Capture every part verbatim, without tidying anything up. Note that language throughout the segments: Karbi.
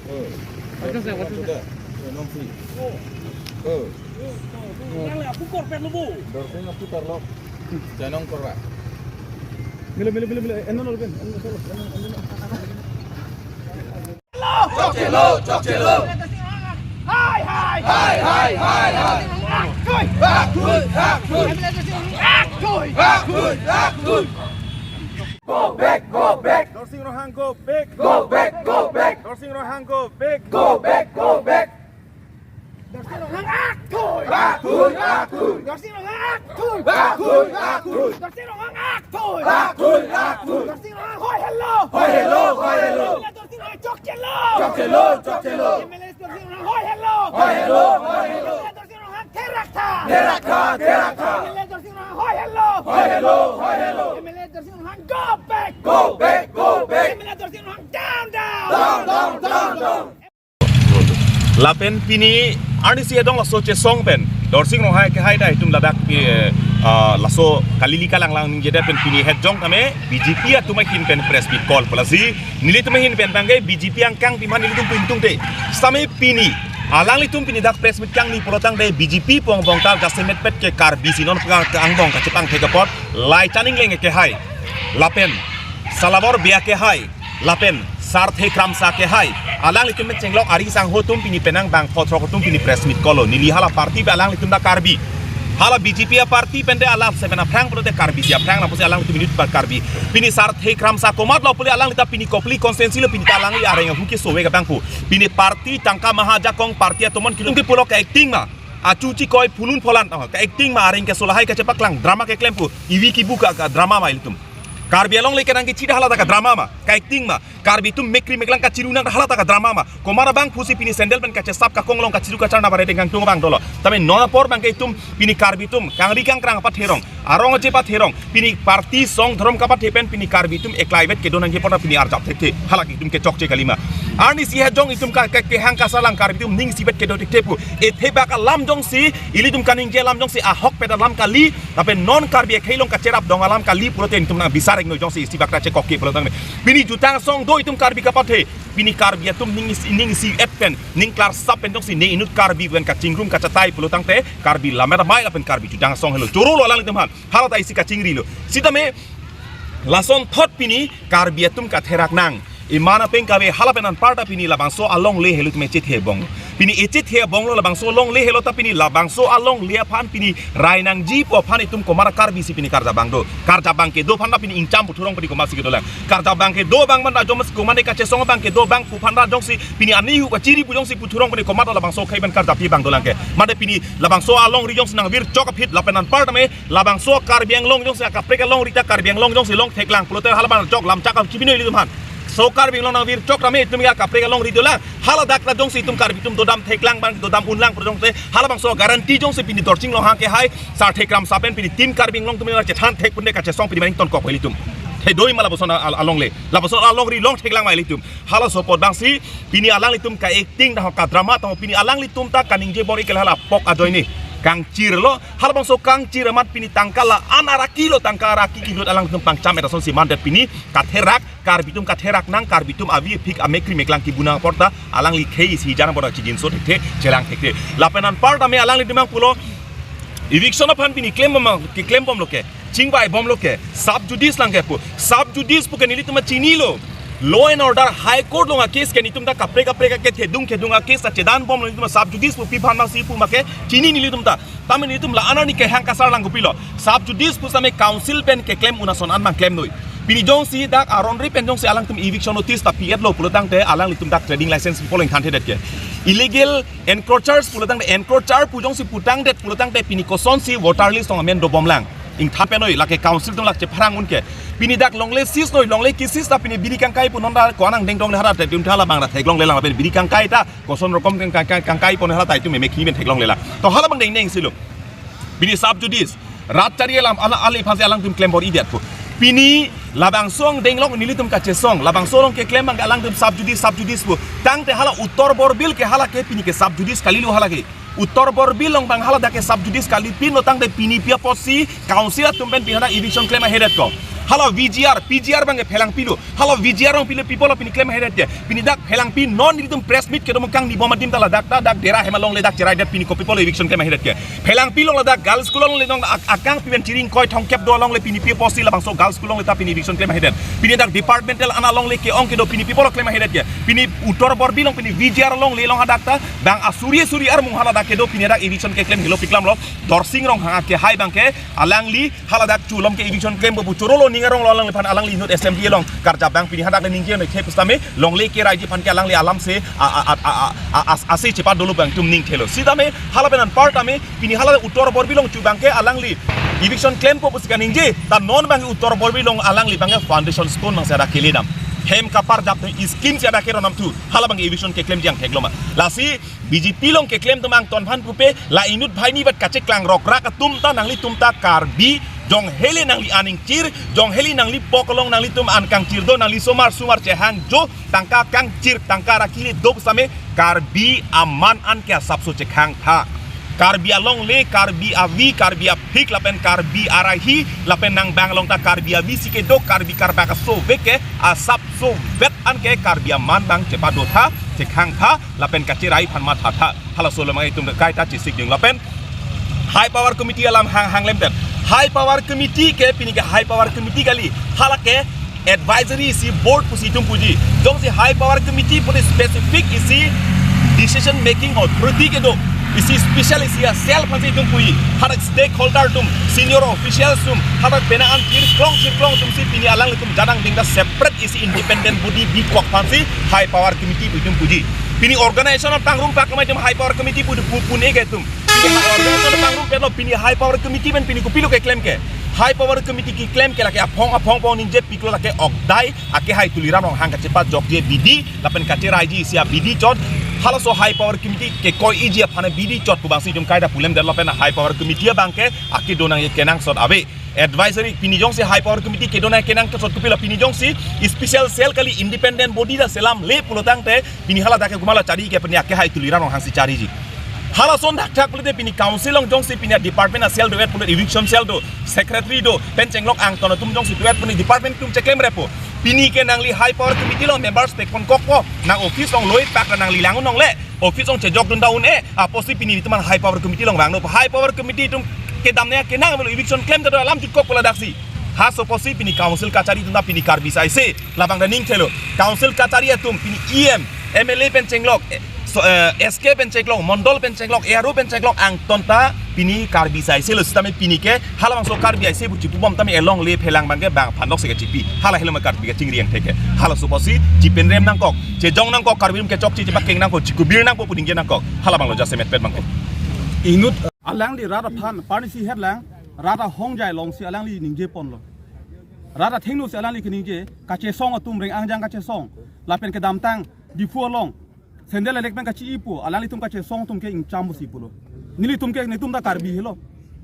Atas ya, atas ya. Nongsi. Oh. Nang le apu korpet lo bo. Dorsing apu tarlok. Janong korwa. Mila, mila, mila, mila. Ennon lo ben. Ennon lo, ennon, ennon. Chokchelo, chokchelo. Hai, hai. Hai, hai, hai, hai. Akthui. Akthui, akthui. Akthui. Akthui, akthui. Go back, go back. Dorsing Ronghang, go back. Go back, go back. Dorsing Ronghang, go back. Go back, go back. Dorsing Ronghang akthui. Akthui, akthui. Dorsing Ronghang akthui. Akthui, akthui. Dorsing Ronghang akthui. Akthui, akthui. Dorsing Ronghang hoi helo. Hoi helo, hoi helo. M L A Dorsing Ronghang chokchelo. Chokchelo, chokchelo. M L A Dorsing Ronghang hoi helo. Hoi helo, hoi helo. M L A Dorsing Ronghang therak tha. Therak tha, therak tha. M L A Dorsing Ronghang hoi helo. Hoi helo, hoi helo. M L A Dorsing Ronghang go back. Go back, go back. M L A Dorsing Ronghang down, down. Down, down, down, down. Lapen pini arnisi hedong laso chesong pen Dorsing Ronghang kehai ta itum ladak, eh, ah, laso kalili kalanglang ningjedet pen pini hedong kame B J P atum ahin pen press meet call pu lasi nelitum ahin pen bangke B J P angkang piman nelitum pintung te. Same pini alanglitum pini dak press meet kangni pulo tangte B J P pong bongkar jasemet pet ke Karbi si non pekang angbong kachepangthek apot Lai Chaning Leng kehai lapen Salabor Bey kehai lapen Sarthe Kramsa kehai alanglitum pen chenglok ari sangho atum pini penang bang photrok atum pini press meet call lo. Neli hala party pen alanglitum ta Karbi. Hala B J P aparty pen te alam seven aphrang pulote Karbi si aphrang na pusi alanglitum inut par Karbi. Pini Sarthe Kramsa komat lo pule alanglitum pini Kopili constituency lo pini ta alangli areng ahu keso-ve abang pu. Pini party tangka mahajakong party atomon kilung ke pulo ka-acting ma. Achu chikoi phulun pholan tang ka-acting ma areng keso lahai kachepaklang drama keklem pu. Ivi kibu ka, ka drama ma ilitum. Karbi Anglong le kenang kechida hala ta ka drama ma. Ka-acting ma. Karbi atum mekri meklang kachiru nang hala ta ka drama ma. Komat abang pusi pini sandal pen kachesap kakong along kachiru kachar na bare dengkang tung abang dolo. Tame non apor bangke itum pini Karbi atum kangri kangkrang apathe rong, arong aje apathe rong, pini party song dhorom kapathe pen pini Karbi atum eklai vet kedo nangji apot pini arjap thekthe. Halake itum kechokche kalima. Arnisi hedong itum ka, ka, kehang kasalang Karbi atum ning isivet kedo thekthe pu. Ethe bak alam jongsi ilitum kaningje alam jongsi ahokpet alam kali, lapen non Karbi akhei along kacherap dong alam kali pulote itum nang bisar ingno jongsi isi bak ta chekok ke pulo tangte. Pini jutang song do itum Karbi kapathe. Pini Karbi atum ning isi, ning isivet pen, ning klarsap pen jongsi ne inut Karbi pen kachingrum kachatai pulo tangte Karbi lammet amei lapen Karbi jutang song helo. Choro lo alanglitum aphan. Hala ta isi kachingri lo. Sitame lason thot pini Karbi atum katherak nang. Iman apeng kave hala pen anparta pini labangso alongle helo tame chethe bong. Pini echethe bong lo labangso alongle helo ta pini labangso alongle aphan pini rai nangji pu aphan itum komat Karbi si pini karjap abang do. Karjap abang kedo aphan ta pini ingcham puthurong pini komat si kedo lang. Karjap abang kedo abang man ta jom komat ne kachesong abang kedo abang pu aphan ta jongsi pini ani hu kachiri pu jongsi puthurong pini komat labangso akhei pen karjap abang dolang ke. Mate pini labangso alongri jongsi nangvir chok aphi lapen anparta me labangso Karbi Anglong jongsi akaprek alongri ta Karbi Anglong jongsi long theklang pulote hala abang jok lam chak kap chibino ilitum aphan. So Karbi Anglong nangvir chok tame itum ya akaprek alongri dolang. Hala dak ta jongsi itum Karbi atum dodam theklang bang dodam unlang pu jongsi hala abangso guarantee jongsi pini Dorsing Ronghang kehai Sarthe Kramsa pen pini team Karbi Anglong atum ya chethan thek pune kachesong pini maning tonkok ilitum. Thedoi ma lapuson al-, alongle. Lapuson alongri long theklang ma ilitum. Halaso apot bangsi pini alanglitum ka-acting ta ka drama ta pini alanglitum ta kaningje bor-i ke hala pok ajoine kangchir lo. Hala abangso kangchir amat pini tangka la-an araki lo tangka araki kilut alanglitum pangcham eta sonsi mandet pini katherak Karbi atum katherak nang Karbi atum avi phik amekri meklang kibu nang apot ta alangli khei isi jan apot ta chijinso thekthe chelang thekthe. Lapen anparta me alanglitum abang pulo eviction aphan pini klem bom keklem bom lo ke. Chingvai bom lo ke, sub judice lang ke pu. Sub judice pu ke nelitum chinilo. Law and order High Court along a-case ke nelitum ta kaprek kaprek ke thedung thedung a-case ta chedan bom lo nelitum sub judice pu pi aphan ma si pu ma ke chini nelitum ta. Tame nelitum la-an arni kehang kasar lang kopilo. Sub judice pu same council pen keklem un ason an abang klem noi. Pini jongsi dak aron ri pen jongsi alangtum eviction notice ta pi-et lo pulo tangte alanglitum dak trading license pi poleng than thedet ke. Illegal encroachers pulo tangte encroacher pu jongsi putangdet pulo tangte pini kosonsi voter list along amen dobom lang. Ingthan pen noi lake council atum lake chepharang un ke. Pini dak longle seize noi longle ki-seize ta pini biri kangkai pu non ta ko-an angdeng dongle hala ta dun thala abang ta theklongle lang pen biri kangkai ta koson rokom kang, kang, kang, kangkai pon hala ta itum meme khi men theklongle lang. To hala abang dengdeng si lo. Pini sub judice. Rat chari alam ala ali aphansi alangtum klem bor-idet pu. Pini labangso angdeng along nelitum kachesong. Labangso along keklem abang alangtum sub judice sub judice pu. Tangte hala Uttor Borbil ke hala ke pini ke sub judice kali lo hala ke. Uttor Borbil along abang hala dak ke sub judice kali pin lo tangte pini pi apotsi council atum pen pini hala eviction klem ahedet ko. Hala V G R, P G R abangke phelangpi lo. Hala V G R along pilo, pi apotlo pini klem ahedet ke. Pini dak phelangpi non nelitum press meet kedo mukang ni bom adim ta ladak ta dak dera hem alongle dak cherai det, pini kopi apotlo eviction klem ahedet ke. Phelangpi along ladak girls school alongle nong ak-, akangpi pen chiring koi thongkep do alongle pini pi apotsi labangso girls school alongle ta pini eviction klem ahedet. Pini dak departmental an alongle ke-ong kedo, pini pi apotlo klem ahedet ke. Pini Uttar Borbil along pini V G R alongle along hadak ta bang asuri asuri armung hala dak kedo, pini dak eviction keklem helo, pi klemlo. Dorsing Ronghang akehai abangke alangli hala dak chu alom ke eviction klempo pu choro lo ning arong lo alangliphan, alangli inut assembly along karjap abang pini hadak le ningje noi khe pusitame longle keraiji aphan ke alangli alam se a, a, a, a, a, a, as-, ase chepadolo abang itum ning thelo. Sitame hala pen anpar tame pini hala Uttar Borbil along chu abangke alangli eviction klempo pusi kaningje, ta non abang Uttar Borbil along alangli abangke foundation stone abang si hadak keledam. Hem kaparjap ne scheme si hadak keronam thu. Hala abang eviction keklemji angthek lo ma? Lasi B J P along keklem atum angton aphan pupe, la inut banghini vet kacheklang rokrak atum ta, nanglitum ta Karbi, jong hele nangli aning chir, jong hele nangli pok along nanglitum an kangchir do, nangli somar sumar chehang jo, tangka kangchir, tangka ra kili do pusitame Karbi aman an ke asapso chekhang tha. Karbi alongle, Karbi avi, Karbi aphik, lapen Karbi arahi, lapen nang bang along ta Karbi avi si kedo, Karbi karbak asovek ke asapso vet an ke Karbi aman abang chepado tha, chekhang tha, lapen kacherai aphan matha tha. Halaso lo mang itum kaita chesik jung lapen High Power Committee alam hang hang lemten. High Power Committee ke pini ke High Power Committee kali. Hala ke advisory isi board pusi itum puji. Jongsi High Power Committee pute specific isi decision making authority kedo, isi special isi a cell aphansi itum puji. Hadak stakeholder atum, senior officials atum, hadak pena an chirklong chirklong atumsi pini alanglitum jadang ding ta separate isi independent body bikok aphansi High Power Committee pu itum puji. Pini organization apangrum pak kemai itum High Power Committee pu pu pune ke itum. Pini organization apangrum petlo, pini High Power Committee pen pini kopilo keklem ke. High Power Committee keklem ke lake aphong aphong pon ningje piklo, lake okdai akehai Tuliram Ronghang kachepajokji abidi lapen kacheraiji isi abidi chot. Halaso High Power Committee kekoiji aphan abidi chot pu abangsi itum kaita pu lemdet lapen High Power Committee abangke akedo nangji kenangsot ave. Advisory pini jongsi High Power Committee kedo nangji kenangsot kopilo, pini jongsi special cell kali, independent body ta selamle pulo tangte pini hala dak ke komatlo chari ke, pini akehai Tuliram Ronghang si chariji. Halason thakthak pulote pini council along jongsi pini department a cell do-et pulo, eviction cell do, secretary do, pen chenglok angton atum jongsi do-et pini department atum cheklemrepo. Pini ke nangli High Power Committee along members tek pon kokpo, nang office along loi pak nangli lang un-ongle, office along chejok dun ta un-e, apotsi pini itum an High Power Committee along vangno. High Power Committee atum kedam ne kenang avelo, eviction klem ta do alam jutkok pu ladaksi. Halaso apotsi pini council kachari atum ta pini Karbi saise labang ta ning thelo. Council kachari atum pini E M, M L A pen chenglok, eh, so, eh, S K pen chenglok, Mondol pen chenglok, A R O pen chenglok angton ta pini Karbi saise lo, sitame pini ke halabangso Karbi aise pu chipubom tame alongle phelang abangke bang aphan lok se kachipi. Hala helo ma Karbi kachingri angthek ke. Halaso apotsi chipenrem nangkok, chejong nangkok, Karbi atum kechokche chepakeng nangkok, chikubir nangkok, pu ningje nangkok. Halabang lo jasemet pet bangkok. Inut alangli rat aphan parnisi hetlang, rat ahongjai alongsi alangli ningje ponlo. Rat athengno si alangli keningje, kachesong atum reng angjang kachesong. Lapen kedamtang Diphu along sandal elek pen kachi-i pu, alanglitum kachesong atum ke ingcham pusi pulo. Nelitum ke, netum ta Karbi helo.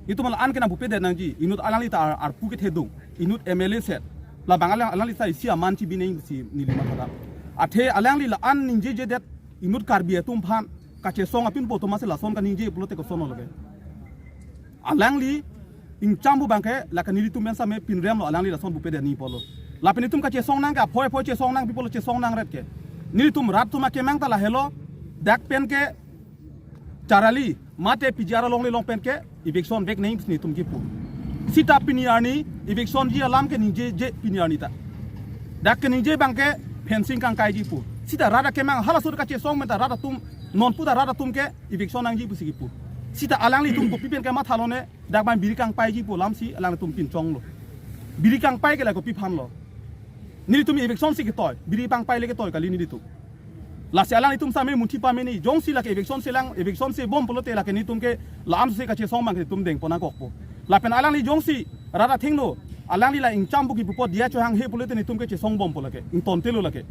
Itum la-an ke nangpupedet nangji, inut alangli ta ar-, arpu kethedung, inut M L A set. Labang alang, alangli ta isi aman chibi nangji pusi neli matha dak. Athe alangli la-an ningjejedet, inut Karbi atum aphan kachesong apinpo atum asi lason kaningje pulote kosonlo ke. Alangli ingcham pu abangke lake nelitum pen same pinrem lo, alangli lason pupedet nangji pulo. Lapen itum kachesong nang ke aphoi aphoi chesong nang, pi apotlo chesong nangret ke. Nelitum rat atum akemang ta lahelo, dak pen ke charali mate P G R alongle along pen ke eviction vek nangji pusi netum kipu. Sita pini arni eviction ji alam keningjeje pini arni ta. Dak keningje abangke fencing kangkaiji pu. Sita rat akemang halaso kachesong pen ta rat atum, non pu ta rat atum ke eviction nangji pusi kipu. Sita alanglitum kopi pen ke mathalone, dak abang biri kangpaiji pu alamsi alangtum pinchonglo. Biri kangpai ke la kopi aphanlo? Nelitum eviction si ketoi, biri pangpai le ketoi kali nelitum. Lasi alanglitum same munthi pameni, jongsi lake eviction selang, eviction sebom pulote lake netum ke la-an si kachesong abang netum dengpon nangkokpo. Lapen alangli jongsi rat athengno, alangli la ingcham pu kipu apot diya chohanghe pulote netum ke chesongbompo lake, ingtontelo lake.